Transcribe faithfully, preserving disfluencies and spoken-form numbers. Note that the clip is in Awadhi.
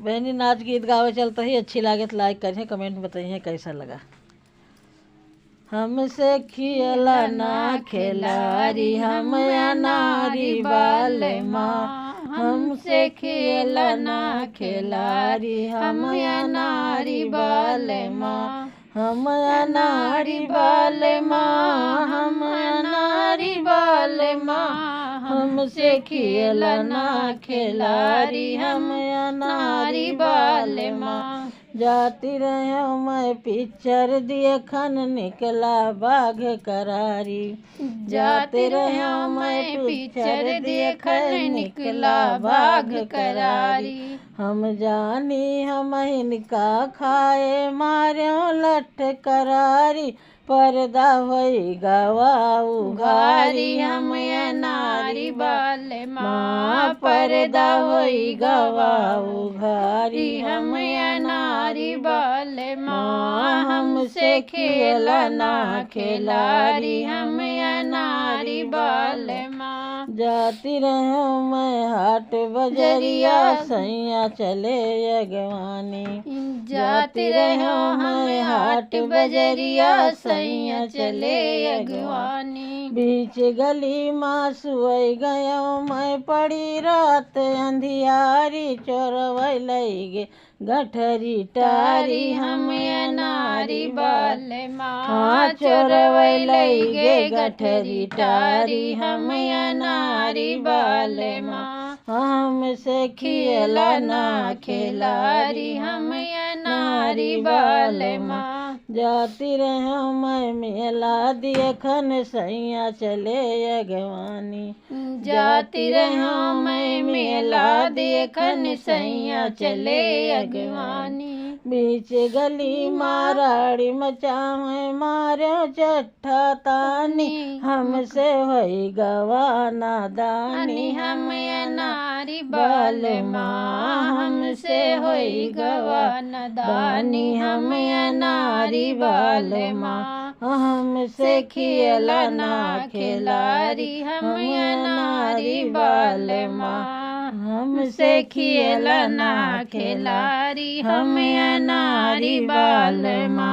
बहनी नाच गीत गावे चलत ही, अच्छी लागे तो like करिहे, comment में बताइए कैसा लगा। हमसे खियला ना खेलारी हम अनारी बालमा, हमसे खियला ना खेलारी हम अनारी बालमा, हम अनारी बालमा, हम अनारी बालमा, हमसे खियला ना खेलारी हम अनारी बालमा। जाती रह्यो मैं पिक्चर देखन निकला बाघ करारी। जाती रह्यो मैं पिक्चर देखन निकला बाघ करारी। हम जानी हम इनका खाए मार्यो लठ करारी। पर्दा होई गवा उघारी हम अनारी बालमा, पर्दा होई गवा उघारी हम अनारी बालमा, हमसे खियला ना खेलारी हम अनारी बालमा। जाती रह्यो मैं हाट बजरिया सैया चले अगवानी। जाती रह्यो हम हाट बजरिया सैया चले अगवानी। बीच गली मा सुई गयो मैं पड़ी रात अंधियारी, चोरवै लई गे गठरी टारी हम अनारी बालमा। हाँ, चोरवै लई गे गठरी टारी हम अनारी बालमा। हमसे खियला ना खेलारी हम अनारी बालमा। जाती रह्यो मैं मेला देखन सैया चले अगवानी। जाती रह्यो मैं मेला देखन सैया चले अगवानी। बीच गली मा राड़ी मचावे मार्यो चट्टा तानी, हमसे होई गवा नादानी हम अनारी बालमा, हमसे होई गवा नादानी हम अनारी बालमा। हमसे खियला ना खेलारी हम अनारी बालमा, हमसे खियला ना खेलारी हम अनारी बालमा।